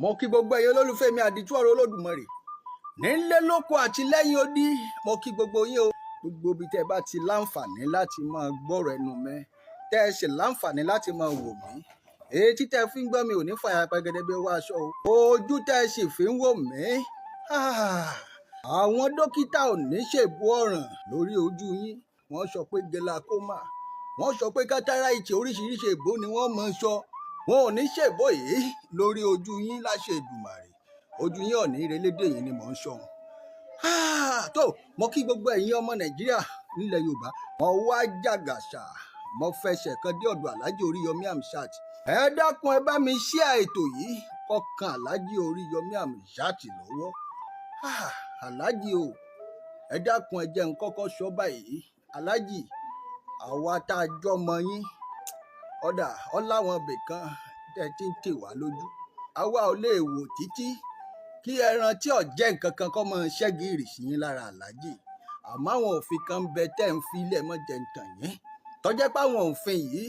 Mo kí gbogbo ẹ̀yin olólùfẹ́ mi, àdìtú ọ̀rọ̀ Olódùmarè, nílé lóko àti lẹ́yìn odi. Mo kí gbogbo yín o. Gbogbo ibi tẹ́ ẹ bá ti láǹfààní láti máa gbọ́rọ̀ ẹnu mi, tẹ́ ẹ sì láǹfààní láti máa wò mí, etí tẹ́ ẹ fi ń gbọ́ mi ò ní fàyà pẹ́gẹ́dẹ́ bí owó aṣọ o. Ojú tẹ́ ẹ sì fi ń wò mí, àwọn dókítà ò ní ṣèbú ọ̀ràn lórí ojú yín. Wọ́n sọ pé glaucoma, wọ́n sọ pé kátàráìtì, oríṣiríṣi èbó ni wọ́n máa ń sọ. Wọn ò ní ṣèbó yìí lórí ojú yín láṣẹ Èdùmàrè. Ojú yín ò ní relédè yìí ni mò ń sọ. Tó mo kí gbogbo ẹ̀yin ọmọ Nàìjíríà nílẹ̀ Yorùbá. Mo wá jàgàṣà, mo fẹsẹ̀ kan dé ọ̀dọ̀ Alhaji Oríyọmí Hamzat. Ẹ dákun, ẹ bá mi share ètò yìí kọkàn Alhaji Oríyọmí Hamzat lọ́wọ́. Alhaji o, ẹ dákun, ẹ jẹ́ n kọ́kọ́ sọ báyìí. Alhaji, àwa tá a jọmọ yín, ọ̀dà ọ̀làwọn ibì kan tẹ́ ti ń tè wá lójú. Àwa ò lè wò títí kí ẹran tí ò jẹ́ nǹkan kan kọ́ mọ́ ṣẹ́gìrì sí yín lára, Alhaji. Àmọ́ àwọn òfin kan ń bẹ tẹ́ ń fi ilẹ̀ mọ́ jẹ́ ń tàn yín, tọ́jẹ́ pé àwọn òfin yìí,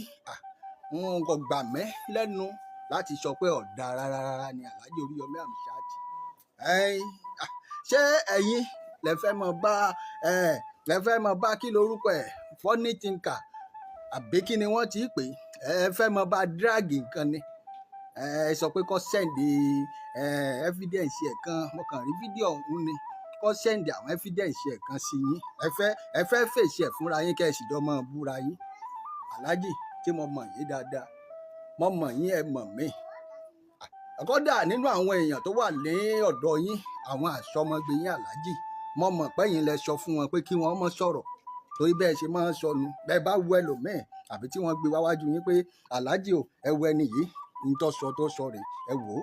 wọn kò gbà mẹ́ lẹ́nu láti sọ pé ọ̀dà rárá rárá ni. Alhaji Oríyọmí Hamzat, ẹ̀yin, ṣé ẹ̀yin lẹ fẹ́ mọ bá lẹ fẹ́ mọ bá kí lorúkọ ẹ̀, Funny Thinker, àbí kí ni wọ́n ti pè é? Ẹ fẹ́ mọ bá drag nǹkan ni. Ẹ sọ pé kó send evidence ẹ̀ kan. Mo kàn rí fídíò ọ̀hún ni, kó send àwọn evidence ẹ̀ kan sí yín. Ẹ fẹ́ fèsì ẹ̀ fúnra yín, kẹ́ ẹ sì jọ mọ́ búra yín. Alhaji, tí mo mọ̀ yín dáadáa, mo mọ̀ yín, ẹ mọ̀ mí. Kódà nínú àwọn èèyàn tó wà ní ọ̀dọ̀ yín, àwọn àsọmọgbé yín, Alhaji, mo mọ̀ pé yín lẹ sọ fún wọn pé kí wọ́n má sọ̀rọ̀, torí bẹ́ẹ̀ ṣe máa ń sọnù. Bẹ́ẹ̀ bá wú ẹlòmíì àbí tí wọ́n gbé wá wájú yín pé, "Alhaji o, ẹ wo ẹni yìí, ń tó sọ tó sọ rèé, ẹ wò ó,"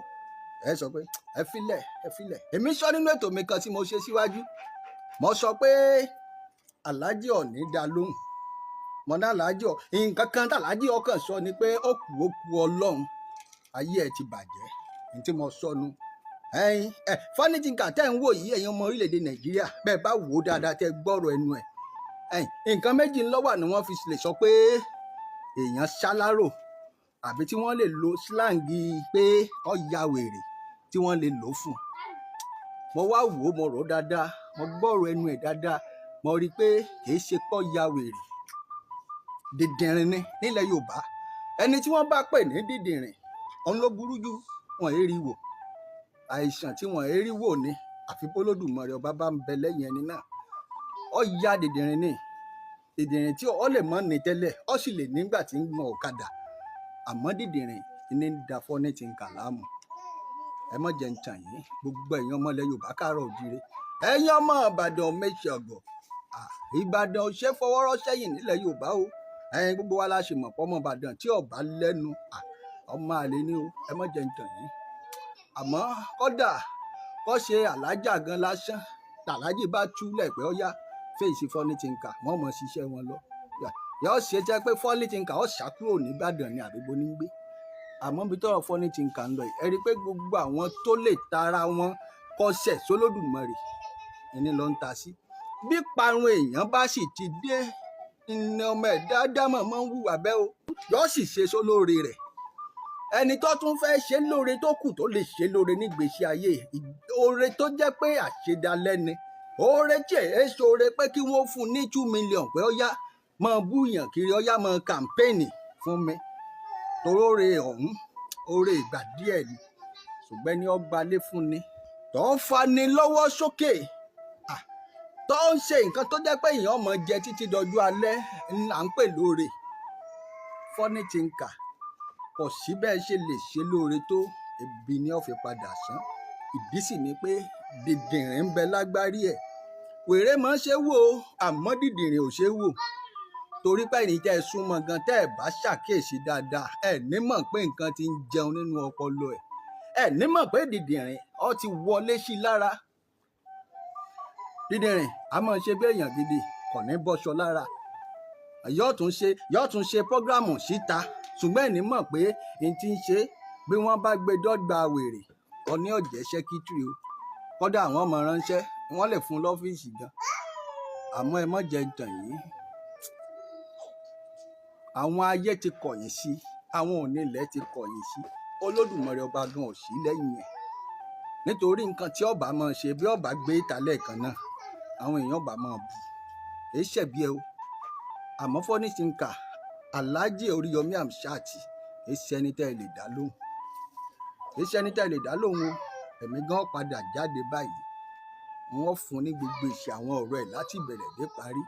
ẹ sọ pé, "Ẹ filẹ̀, ẹ filẹ̀." Èmi sọ nínú ètò mi kan tí mo ṣe síwájú, mo sọ pé Alhaji ò ní dá lóhùn. Mo ní Alhaji ọ̀ nǹkan kan tí Alhaji ọkàn sọ ni pé ó kù, ó kù Ọlọ́run, ayé ẹ ti bàjẹ́. Ní tí mo sọnù, ẹ̀yin ẹ Funny Thinker tẹ́ ń wò yìí, ẹ̀yin ọmọ orílẹ̀-èdè Nàìjíríà, bẹ́ẹ̀ bá wò ó dáadáa, tẹ́ gbọ́rọ̀ ẹnu ẹ̀, ẹ̀yin, nǹkan méjì ńlọ́wà ni wọ́n fi lè sọ pé èèyàn ṣálárò, àbí tí wọ́n lè lo slang pé ó ya wèrè, tí wọ́n lè lò fún un. Mo wá wò ó, mo rò ó dáadáa, mo gbọ́rọ̀ ẹnu ẹ̀ dáadáa, mo rí i pé kìí ṣe pọ́ ya wèrè, dìndìnrín ni. Nílẹ̀ Yorùbá, ẹni tí wọ́n bá pè ní dìndìnrín, òun ló burú jù. Wọn èé rí wò, àìsàn tí wọn èé rí wò ni, àfi bólódùmarè ọba bá ń bẹ lẹ́yìn ẹni náà. Ó ya dìndìnrín ni. Dìndìnrín tí ó lè mọ́ ní tẹ́lẹ̀, ó sì lè nígbà tí ń gbọ́n ọ̀kadà, àmọ́ dìndìnrín ní ń da Funny Thinker láàmú. Ẹ má jẹ́ ń tàn yín. Gbogbo ẹ̀yin ọmọ ilẹ̀ Yorùbá káàárọ̀ òjíire, ẹ̀yin ọmọ Ìbàdàn méjì ọ̀gọ̀, Ìbàdàn ò ṣe fọwọ́rọ́ sẹ́yìn nílẹ̀ Yorùbá o. Ẹ̀yin gbogbo wa la ṣe mọ̀ pọ́ ọmọ Ìbàdàn tí ọba lẹ́nu, ọmọ àlè ni o. Ẹ má jẹ́ ń tàn yín. Àmọ́ kódà kó ṣe alájà gan lásán, tàlájì bá túlẹ̀ pé ó yá, fèsì Funny Thinker, wọ́n mọ̀ ṣiṣẹ́ wọn lọ. Yóò ṣe jẹ́ pé Funny Thinker ó ṣá kúrò nìbàdàn ní àbíbo ní gbé. Àmọ́ bí tọ́rọ̀ Funny Thinker ń lọ yìí, ẹ rí i pé gbogbo àwọn tó lè tara wọn kọsẹ̀ sólódùmarè ẹni ló ń ta sí. Bí parun èèyàn bá sì ti dé ní, ọmọ ẹ̀dá dámọ̀ máa ń hùwà bẹ́ẹ̀ o, yóò sì ṣe sólóore rẹ̀. Ẹni tó tún fẹ́ ṣe lóore tó kù tó lè ṣe lóore nígbèésí ayé, oore tó jẹ́ pé àṣedalẹ́ni, oore tí èé ṣoore pé kí wọ́n fún un ní 2 million pé ó yá, máa búyàn kiri, ó yá, máa campaign fún mi, toróore ọ̀hún, oore ìgbà díẹ̀ ni. Ṣùgbọ́n ẹni ó gbalé fún ni, tó ń fani lọ́wọ́ sókè, tó ń ṣe nǹkan tó jẹ́ pé èèyàn máa jẹ títí dọjú alẹ́ là ń pè lóore. Funny Thinker, kò sí bẹ́ẹ̀ ṣe lè ṣe lóore tó, ebi ni ó fi padà sán. Ìdí sì ni pé dìndìnrín ń bẹ lágbárí ẹ̀. Wèrè máa ń ṣe wò ó, àmọ́ dìndìnrín ò ṣe wò, torí pé ẹ̀yin tẹ́ ẹ súnmọ́ gan, tẹ́ ẹ bá ṣàkíyèsí dáadáa, ẹ ní mọ̀ pé nǹkan ti ń jẹun nínú ọpọlọ ẹ̀. Ẹ ní mọ̀ pé dìndìnrín ó ti wọlé sí i lára. Dídìrín a máa ṣe bí èèyàn gidi, kò ní bọ́ṣọ lára, yóò tún ṣe program síta, ṣùgbọ́n ẹni mọ̀ pé n ti ń ṣe. Bí wọ́n bá gbé dọ́gba wèrè, ọní ọ̀jẹ̀ secretary o, kọ́dà àwọn ọmọ ránṣẹ́, wọ́n lè fún lọ́fíìsì gan. Àmọ́ ẹ má jẹ́ n tàn yín, àwọn ayé ti kọ̀yìn sí, àwọn onílẹ̀ ti kọ̀yìn sí, Olódùmarè ọba gan ò sí lẹ́yìn ẹ̀. Nítorí nǹkan tí ọba máa ṣe, bí ọba gbé ìta lẹ́ẹ̀kan náà, àwọn èèyàn ọba máa bù. Èé ṣẹ̀bi ẹ o. Àmọ́ Funny Thinker, Alhaji Oríyọmí Hamzat, èé ṣẹni tẹ́ ẹ lè dá lóhùn. Èé ṣẹni tẹ́ ẹ lè dá lóhùn o. Ẹ̀mí gan padà jáde báyìí. Wọ́n fún ní gbogbo ìṣe àwọn ọ̀rọ̀ ẹ̀ láti ìbẹ̀rẹ̀ dé parí.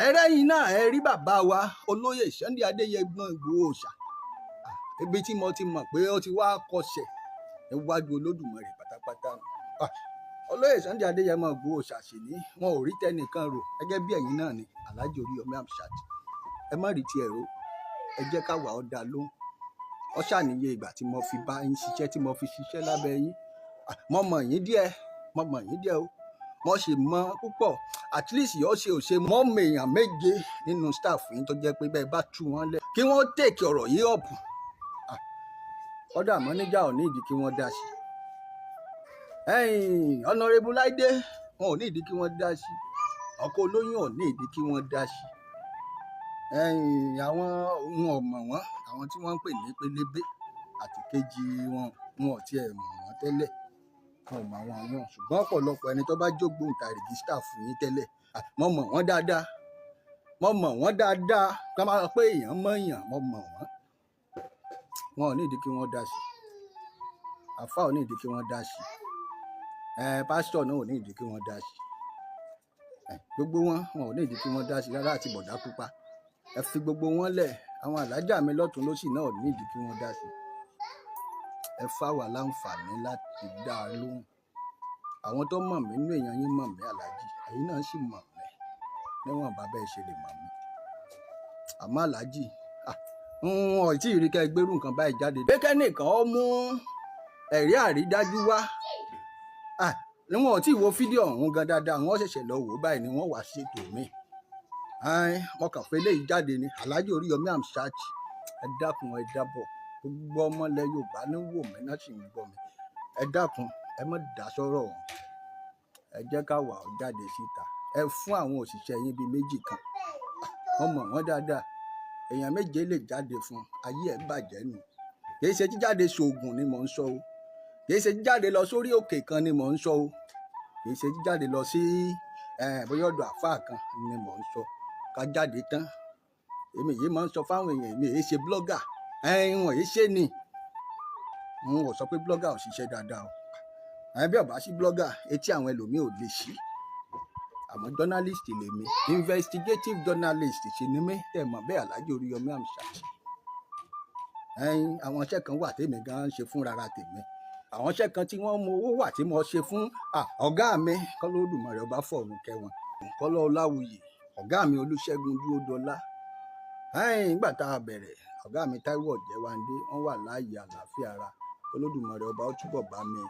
Ẹrẹ́yìn náà ẹ rí bàbá wa olóyè Sunday Adéyẹmọ Ìgbòho Òòṣà. Ibi tí mo ti mọ̀ pé ó ti wá kọsẹ̀ níwájú Olódùmarè pátápátá. Olóyè Sunday Adéyẹmọ Ìgbòho Òòṣà sì ní wọn ò rí tẹnìkan rò gẹ́gẹ́ bí ẹ̀yin náà ni Alhaji Oríyọmí Hamzat. Ẹ má rí tiẹ̀ rò, ẹ jẹ́ ká wà ọ́ dá lóhùn. Ó ṣàníyè ìgbà tí mo fi bá yín ṣiṣẹ́, tí mo fi ṣiṣẹ́ lábẹ́ yín. Mo mọ̀ yín díẹ̀, mo mọ̀ yín díẹ̀ o. Mo sì mọ̀ púpọ̀. At least ó ṣe ò ṣe mọ́ mọ èèyàn méje nínú staff yín tó jẹ́ pé bẹ́ẹ̀ bá tú wọn lẹ̀, kí wọ́n take ọ̀rọ̀ yìí up. Kódà mọ́níjà ò ní ìdí kí wọ́n dá sí. Honorable Láìdé, wọn ò ní ìdí kí wọ́n dá sí. Ọkọ olóyún ò ní ìdí kí wọ́n dá sí. Àwọn wọn ò mọ̀ wọ́n, àwọn tí wọ́n ń pè ní pélébé àti kejì wọn, wọn ò tiẹ̀ mọ̀ wọ́n tẹ́lẹ̀. Wọn ò mọ̀ àwọn yẹn. Ṣùgbọ́n ọ̀pọ̀lọpọ̀ ẹni tó bá jógbóǹtarìgì staff yín tẹ́lẹ̀, mo mọ̀ wọ́n dáadáa. Mo mọ̀ wọ́n dáadáa. Ká máa sọ pé èèyàn mọ̀ èèyàn, mo mọ̀ wọ́n. Wọn ò ní ìdí kí wọ́n dá sí. Àfá ò ní ìdí kí wọ́n dá sí. Pásítọ̀ náà ò ní ìdí kí wọ́n dá sí. Gbogbo wọn, wọn ò ní ìdí kí wọ́n dá sí rárá àti bọ̀dá pupa. Ẹ fi gbogbo wọn lẹ̀. Àwọn alájà mi lọ́tùn lósì náà ò ní ìdí kí wọ́n dá sí. Ẹ fà wá láǹfààní láti dá a lóhùn. Àwọn tó mọ̀ mí nínú èèyàn yín mọ̀ mí, Alhaji. Ẹ̀yin náà sì mọ̀ mí níwọ̀n bá bẹ́ẹ̀ ṣe lè mọ̀ mí. Àmọ́ Alhaji, n ò tí ì rí kẹ́ ẹ gbérù nǹkan báyìí jáde. Pé kẹ́nìkan ó mú ẹ̀rí àrídájú wá. Níwọ̀n ò tí ì wo fídíò ọ̀hún gan dáadáa, wọ́n ṣẹ̀ṣẹ̀ lọ wò ó báyìí ni wọ́n wá ṣètò mi. Mo kàn fẹ́ léyìí jáde ni Alhaji Oríyọmí Hamzat. Ẹ dákun, ẹ dábọ̀. Gbogbo ọmọ ilẹ̀ Yorùbá ní wò mí náà sì ń gbọ́ mi. Ẹ dákun, ẹ má dá sọ́rọ̀ ọ̀hún. Ẹ jẹ́ ká wà ó jáde síta. Ẹ fún àwọn òṣìṣẹ́ yín bíi méjì kan. Wọ́n mọ̀ wọ́n dáadáa. Èèyàn méje lè jáde fún ayé ẹ̀ bàjẹ́ nù. Kì í ṣe jíjáde ṣoògùn ni mò ń sọ o. Kì í ṣe jíjáde lọ sórí òkè kan ni mò ń sọ o. Kì í ṣe jíjáde lọ sí bóyá ọ̀dọ̀ àfáà kan ni mò ń sọ. Ká jáde tán. Èmi yìí máa ń sọ fáwọn èèyàn, èmi èé ṣe blogger. Wọ́n èé ṣe ni. N ò sọ pé blogger ò ṣiṣẹ́ dáadáa o. Bí ó bá sí blogger, etí àwọn ẹlòmíì ò lè ṣí. Àmọ́ journalist lèmi, investigative journalist sì ni mí, tẹ́ mọ̀ bẹ́ẹ̀ Alhaji Oríyọmí Hamzat. Àwọn iṣẹ́ kan wà tèmi gan ń ṣe fún rara tèmi. Àwọn iṣẹ́ kan tí wọ́n mú owó wà tí mo ṣe fún ọ̀gá mi, kọ́lọ́ Olódùmarè ọba fọ̀run kẹ́ wọn. Kọ́lá Ọláwuyì, ọ̀gá mi Olúṣẹ́gun Dúródọlá. Nígbà tá a bẹ̀rẹ̀, ọ̀gá mi Táíwò Ọ̀jẹ́wándé, wọ́n wà láàyè àlàáfíà ara. Olódùmarè ọba ó túbọ̀ bá mi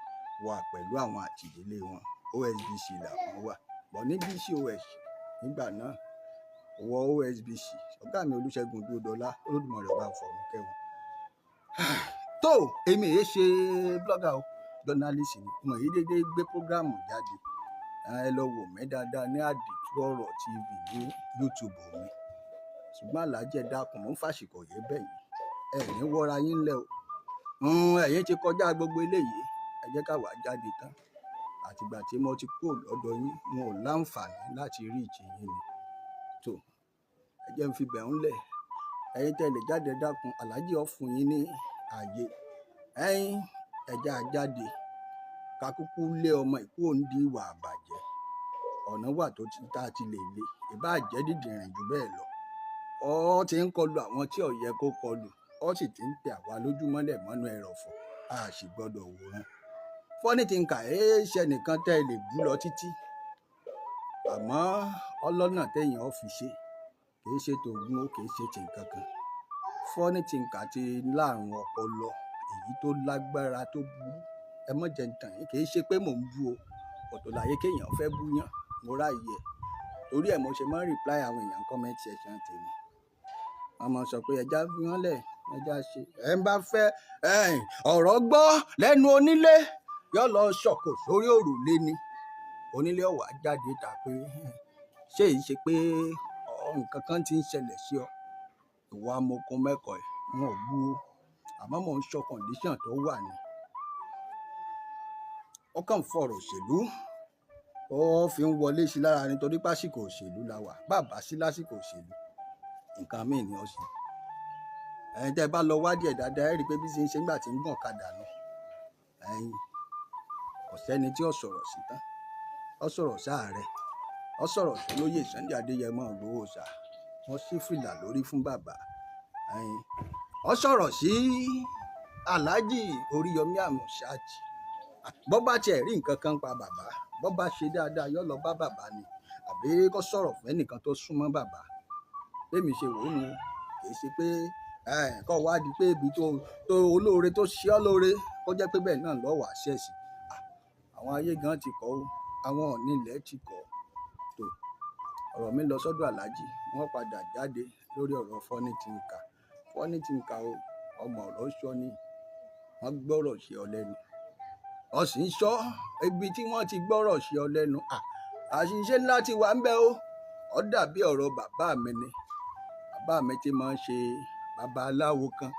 wà pẹ̀lú àwọn àtìdílé wọn. OSBC làwọn wà. Bọ̀ ní BCOS nígbà náà, wọ OSBC, ọ̀gá mi Olúṣẹ́gun Dúródọlá, Olódùmarè ọba fọ̀run kẹ́ wọn. Tó èmi èé ṣe blogger o, journalist ni. Mo yìí dédé gbé program jáde. Ẹ lọ wò mí dáadáa ní Àdìtú Ọ̀rọ̀ TV ní YouTube mi. Ṣùgbọ́n Alhaji, ẹ dákun, mò ń fàṣìkò yé bẹ̀ yín. Ẹ ní wọ́ra yín lẹ́ o. Ẹ̀yin ti kọjá gbogbo eléyìí. Ẹ jẹ́ ká wá jáde tán. Àtìgbà tí mo ti kúrò lọ́dọ̀ yín, n ò láǹfààní láti reach yín ni. Tó, ẹ jẹ́ n fi bẹ̀ ń lẹ̀. Ẹ̀yin tẹ́ lè jáde, dákun, Alhaji ó fún yín ní ààyè. Ẹ̀yin, ẹ jẹ́ á jáde. Ká kúkú lé ọmọ yìí kúrò nídìí ìwà àbàjẹ́. Ọ̀nà wà tó ti tá a ti lè lé. Ìbá jẹ́ dìdìrìn jù bẹ́ẹ̀ lọ. Ó ti ń kọlu àwọn tí ò yẹ kó kọlù. Ó sì ti ń tẹ àwa lójúmọ́lẹ̀ mọ́nú ẹrọ̀fọ̀. A sì gbọdọ̀ wòran. Funny Thinker ẹ ṣe nìkan tẹ́ ẹ lè bú lọ títí. Àmọ́ ọlọ́nà tẹ̀yàn ó fi ṣe. Kì í ṣe tògùn o, kì í ṣe ti nǹkan kan. Funny Thinker ti láàrùn ọpọlọ èyí tó lágbára tó burú. Ẹ má jẹ ń tàn yín, kì í ṣe pé mò ń bú o. Ọ̀tọ̀ láyé kéèyàn fẹ́ bú yàn, mo ráyè ẹ̀. Torí ẹ mo ṣe máa ń reply àwọn èèyàn comment section tèmi. Wọ́n máa ń sọ pé ẹja fi wọ́n lẹ̀, ẹja ṣe. Ẹ ń bá fẹ́ ọ̀rọ̀ gbọ́ lẹ́nu onílé, yóò lọ sọ̀kò sórí òrùlé ni. Onílé ó wá jáde ta pé ṣé èyí ṣe pé nǹkan kan tí ń ṣẹlẹ̀ sí ọ. Ìwọ amọ̀kun mẹ́kọ̀ọ́ ẹ̀, n ò bú o. Àmọ́ mò ń sọ condition tó wà ni. Ó kàn fọ̀rọ̀ òṣèlú ó fi ń wọlé sí lára nítorí pásìkò òṣèlú la wà. Bàbá sí lásìkò òṣèlú, nǹkan míì ni ó ṣe. Ẹ̀yin tẹ́ ẹ bá lọ wádìí ẹ̀ dáadáa, ẹ rí i pé bí ṣe ń ṣe nígbà tí ń gàn ọ̀kadà nù. Ẹ̀yin kò sẹ́ni tí ó sọ̀rọ̀ sí tán. Ó sọ̀rọ̀ sáàrẹ, ó sọ̀rọ̀ sí olóyè Sunday Adéyẹmọ Ìgbòho ṣá, wọ́n sì fìlà lórí fún bàbá. Ẹ̀yin ó sọ̀rọ̀ sí Alhaji Oríyọmí Àmúṣáàtì. Bọ́ bá tiẹ̀ rí nǹkan kan pa bàbá, bọ́ bá ṣe dáadáa, yọ lọ bá bàbá ni, àbí kó sọ̀rọ̀ fún ẹnìkan tó súnmọ́ bàbá. Bẹ́ẹ̀ mi ṣe wò ó nu, kì í ṣe pé kọ́ wá di pé ibi tó olóore tó ṣe ọ́ lóore, kó jẹ́ pé bẹ́ẹ̀ náà lọ́wọ́ àṣẹ sí. Àwọn ayé gan ti kọ́ ó, àwọn ọ̀ọ́nì ilẹ̀ ti kọ́. Tó ọ̀rọ̀ mi lọ sọ́dọ̀ Alhaji, wọ́n padà jáde lórí ọ̀rọ̀ Funny Thinker. Funny Thinker o, ọmọ ọ̀rọ̀ sọ ni, wọ́n gbọ́rọ̀ sí ọ lẹ́nu. Ọ sì ń sọ ibi tí wọ́n ti gbọ́rọ̀ sí ọ lẹ́nu. Àṣìṣe ńlá ti wà ń bẹ o. Ó dàbí ọ̀rọ̀ bàbá mi ni. Bàbá mi ti máa ń ṣe babaláwo kan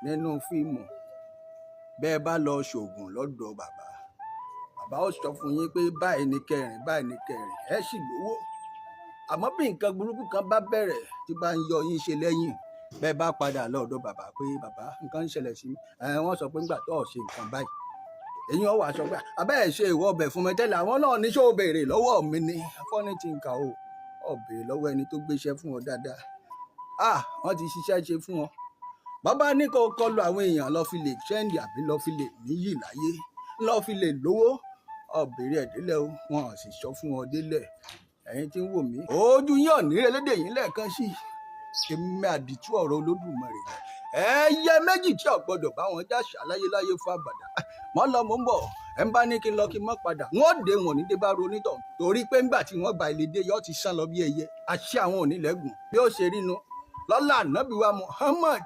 nínú fíìmù. Bẹ́ẹ̀ bá lọ ṣògùn lọ́dọ̀ bàbá, bàbá ó sọ fún yín pé báyìí ni kẹrin, báyìí ni kẹrin, ẹ sì lówó. Àmọ́ bí nǹkan burúkú kan bá bẹ̀rẹ̀ tí bá ń yọ yín ṣe lẹ́yìn, bẹ́ẹ̀ bá padà lọ́dọ̀ bàbá pé bàbá, nǹkan ń ṣẹlẹ̀ sí mi, wọ́n sọ pé ńgbà tó ò ṣe nǹkan báyìí, èyí wọn wà sọ pé abẹ́ ẹ̀ ṣe ìwọ ọbẹ̀ fún mi tẹ́lẹ̀. Àwọn náà ní ṣó béèrè lọ́wọ́ mi ni. Funny Thinker o, ò béèrè lọ́wọ́ ẹni tó gbéṣẹ́ fún ọ dáadáa. Wọ́n ti ṣiṣẹ́ ṣe fún ọ. Bàbá ní kó kọlu àwọn èèyàn lọ fi lè trend àbí lọ fi lè níyì láyé, lọ fi lè lówó, ò béèrè ẹ̀ délẹ̀ o, wọn ò sì sọ fún ọ délẹ̀. Ẹ̀yin tí ń wò mí, ojú yín ò ní elédè yín lẹ́ẹ̀kan sí. Èmi àdìtú ọ̀rọ̀ Olódùmarè, ẹyẹ méjì tí ò gbọdọ̀ bá wọn jáṣà láyéláyé fún àbàdà. Mọ́ lọ, mò ń bọ̀. Ẹ̀ ń bá ní kí n lọ kí n mọ́ padà, wọ́n dé wọn ní dé bá ro onítọ̀, torí pé ńgbà tí wọ́n gba ilé dé, yọ ti sán lọ bí ẹyẹ. Àṣẹ àwọn onílẹ̀gùn bí ó ṣe rínu lọ́lá ànábì wa Muhammad,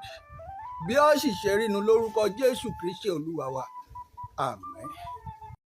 bí ó sì ṣe rínu lórúkọ Jésù Kristi Olúwa wa, àmín.